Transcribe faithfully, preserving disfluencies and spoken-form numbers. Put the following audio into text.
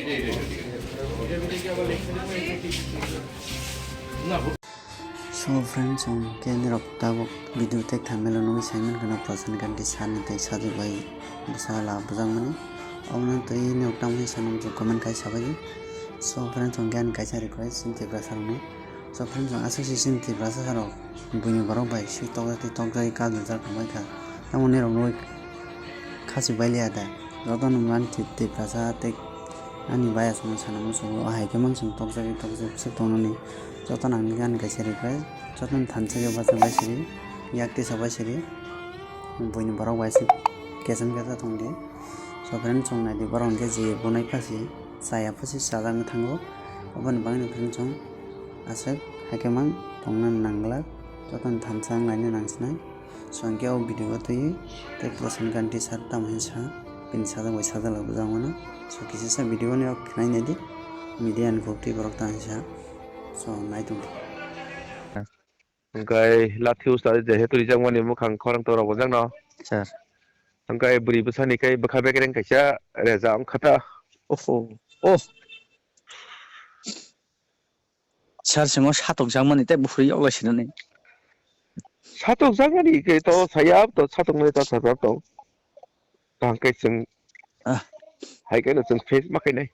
So friends, chwng khe nirok tabuk video tei thumbnail o nugwi saiman kheno Prasanna Kanti sir ni tei Sajwk bai bwsa la bujakmani. Omono twi nirok tamo hinwi sanw chwng comment khai sabaidi. So friends, chwng khe ani kaisa request chini Tiprasa rokno. So friends, chwng aswk se chini Tiprasa rok buini borok bai swi tokjak tei tokjagwi kajujak tongbaikha. Tamo nirok nugwi khachik bailiya da. Jotono man Tiprasa tei ani bai aswkno sana muchungo, o hai khe mang chwng tokjagwi tokjak swk tongnani. Jotono ang ani kaisa request, jotono thansa khe bachang bai siri, yak tisa bai siri, buini borok bai se kesam kesa tongdi. So friend, chwng naidi, borok hwnkhe je bonai phasi, chaya phasi chajaknw thango, oboni bagwino friend chwng aswk hai khe mang tongna nangla, jotono thansa wng laina nangsinai. So hwnkhe o video o twiwi tei Prasanna Kanti sir tamo hinsa bini sajak bai sajak lai bujak mano. So kisisa video ni rok khnai naidi, media ni khuk twi borok tamo hinsa. So nai tongdi. Hwnkhe lathi usta je hetu rijak mani mukhang khorang to rok bujak no. Sir. Hwnkhe bwrwi bwsani khe bwkha bekereng kaisa reja wngkha ta. Oho. Oh. Sir, simo satok jakmani tei buphuru yok lai sinani. Satok jakmani khe to saya to satokmani ta sajak tong. Tang khe chwng Ah. Hai khe no chwng face ma khainai.